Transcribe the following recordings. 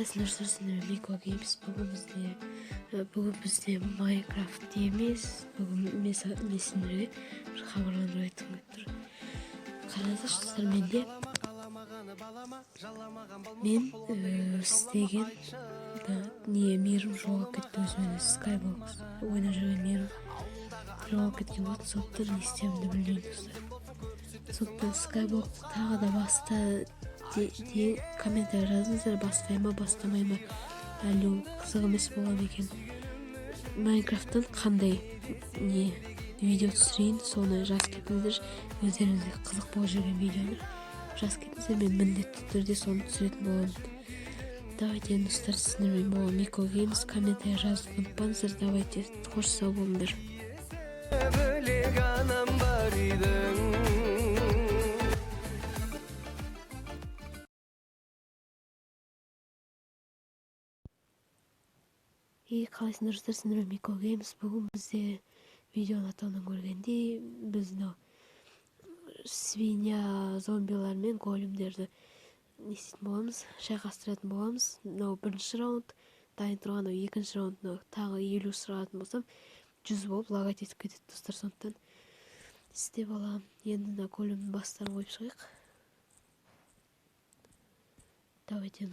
Қалайсыңдар, достар? Мико Геймс. Бүгін бізде Майнкрафт емес. Бүгін мен сендерге бір хабарландыру айтқым келіп тұр. Қараңыздаршы, достар, менде мен істеген да, не мирім жоғалып кетті. Өзімен Skyblock ойнап жүрген мирім жоғалып кеткен болды. Сондықтан не істерімді білмеймін, достар. Сондықтан Skyblock тағы да баста де комментарий жазыңыздар, бастай ма, бастамай ма, әлде ол қызық емес бола ма екен? Майнкрафттан қандай не видео түсірейін, соны жазып кетіңіздерші. Өздеріңізге қызық болып жүрген видеоны жазып кетіңіздер, мен міндетті түрде соны түсіретін боламын. Давайте енді, достар, сіздермен болған Мико Геймс. Комментарий жазуды ұмытпаңыздар. Давайте, қош, сау болыңдар. Бөлек анам бар үйдің. И қалайсыңдар, достар? Сіздермен Мико Геймс. Бүгін бізде, видеоның атауынан көргендей, біз мынау свинья зомбилар мен големдерді не істейтін боламыз, шайқастыратын боламыз. Мынау бірінші раунд дайын тұрған, мынау екінші раунд. Мынау тағы 50 сұратын болсам, 100 болып лагать етіп кетеді, достар. Сондықтан істеп аламын. Енді мына големнің бастарын қойып шығайық. Давайте.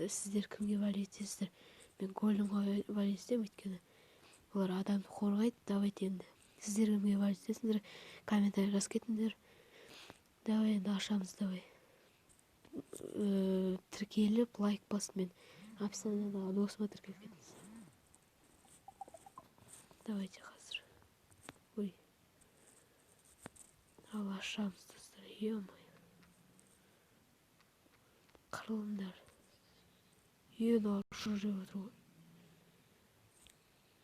Сіздер кімге болеть етесіздер? Мен големға болеть етемін, өйткені олар адамды қорғайды. Давайте енді, сіздер кімге болеть етесіңдер, комментарий жазып кетіңдер. Давай енді, ашамыз. Давай, тіркеліп, лайк басып, мен описаниядағы досыма тіркеліп кетіңіз. Давайте қазір. Ой, ал ашамыз, достар. Ё-моё, қырылыңдар! Е, мыналар ұшып жүріп отыр ғой.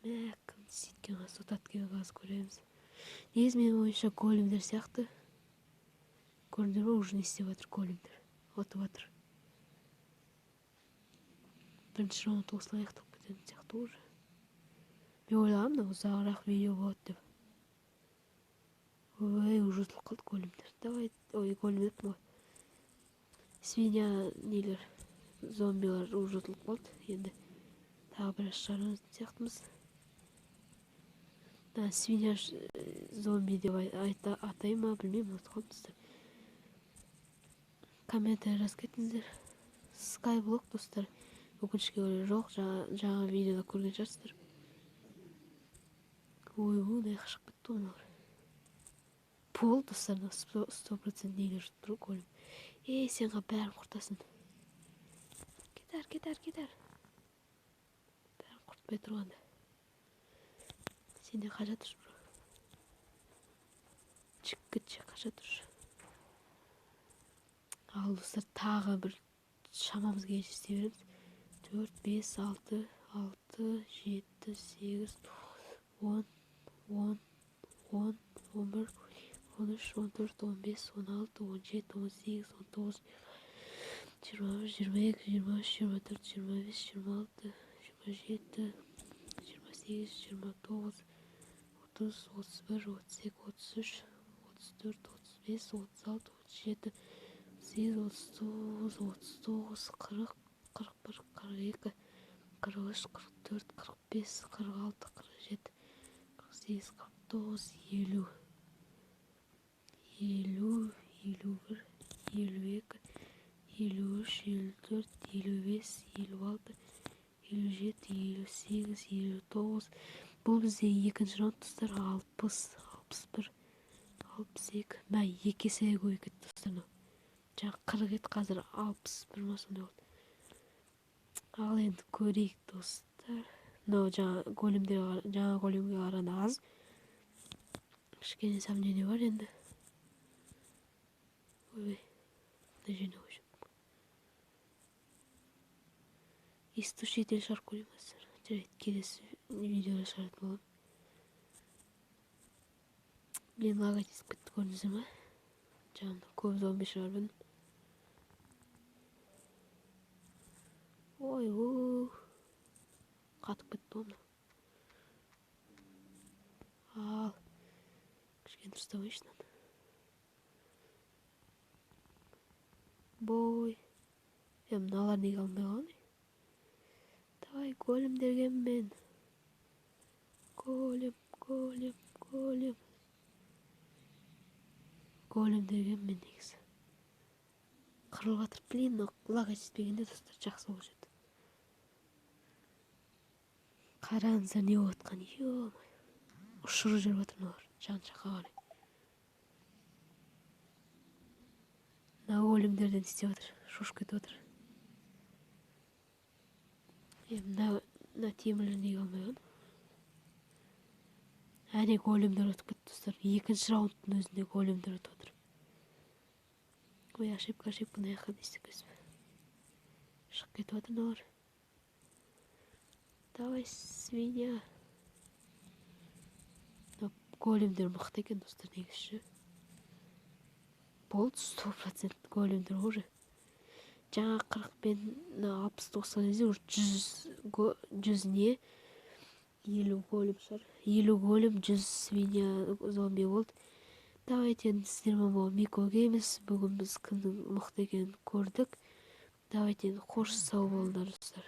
Мә, кім сөйткен ұтады екен, қазір көреміз. Негізі, менің ойымша, големдер сияқты. Көрдіңдер ма, уже не істеп жатыр? Големдер ұтып жатыр. Бірінші раунд осылай аяқталып кететін сияқты уже. Мен ойлағанмын, мынау ұзағырақ видео болады деп. Ой, уже ұтылып қалды големдер. Давай, ой, голем деппін ғой, свинья нелер, зомбилар уже ұтылып қалды. Енді тағы біраз шығарамыз сияқтымыз. Мына свинья зомби деп атай ма, білмеймін, ұмытып қалдым, достар. Комментарий жазып кетіңіздер. Скайблок, достар, өкінішке орай, жоқ. Жаңа видеода көрген шығарсыздар. Ойбу, мына жаққа шығып кетті ғой мыналар. Болды, достар, мына 100% нелер жүріп тұр ғой, голем. Ей, сен бәрін құртасың. Кет ары, кет ары, кет ары, бәрін құртпай тұрғанда. Сен де қаша тұршы, бро. Жігітше, қаша тұршы. Ал, достар, тағы бір шамамыз келгенше істей береміз. Төрт, бес, алты, алты, жеті, сегіз, тоғыз, 10, 10, 10, 11, 13, 14, 15, 16, 17, 18, 19, 21, 22, 23, 24, 25, 26, 27, 28, 29, 30, 31, 32, 33, 34, 35, 36, 37, 38, 39, 40, 41, 42, 43, 44, 45, 46, 47, 48, 49, 50, 50, 51, 52, 53, 54, 55, 56, 57, 58, 59. Бұл бізде екінші раунд, достар. 60, 61, 62. Мә, екі есе көбейіп кетті, достар. Мынау жаңа 40 еді, қазір 61 ма, сондай болды. Ал енді көрейік, достар. Мынау жаңа големдер, жаңа големге қарағанда аз, кішкене сомнение бар енді. Ойбай, мына жеріне қойып жібердім. Иссушитель шығарып көрейін қазір. Жарайды, келесі видеода шығаратын боламын. Блин, лагать етіп кетті, көрдіңіздер ма? Жаңағыда көп зомби шығарып едім. Ойбу, қатып кетті ғой мынау. Ал кішкене дұрыстап қояйыншы мынаны. Бой, е, мыналар неге алынбай қалған? Давай, големдерге мен. Голем, голем, голем. Големдерге мен негізі. Қырылып жатыр. Блин, мынау лагать етпегенде, достар, жақсы болушы еді. Қараңыздар, не болып жатқанын. Ё, ұшырып жіберіп жатыр мыналар жан жаққа қарай. Мына големдерден не істеп жатыр, шошып кетіп жатыр. Е, мына темірлер неге алмай қалған? Әне, големдер өтіп кетті, достар. Екінші раундтың өзінде големдер өтіп жатыр. Ой, ошибка, ошибка, мына жаққа не істеп кетіппін. Шығып кетіп жатыр мыналар. Давай, свинья. Мына големдер мықты екен, достар, негізі ше. Болды, 100% големдер уже. Жаңа 40 пен мына 60, 90 кезде уже 100 не, 50 голем шығар. 50 голем, 100 свинья, зомби болды. Давайте, енді сіздермен болған Мико Геймс. Бүгін біз кімнің мықты екенін көрдік. Давайте енді, қош, сау болыңдар, достар.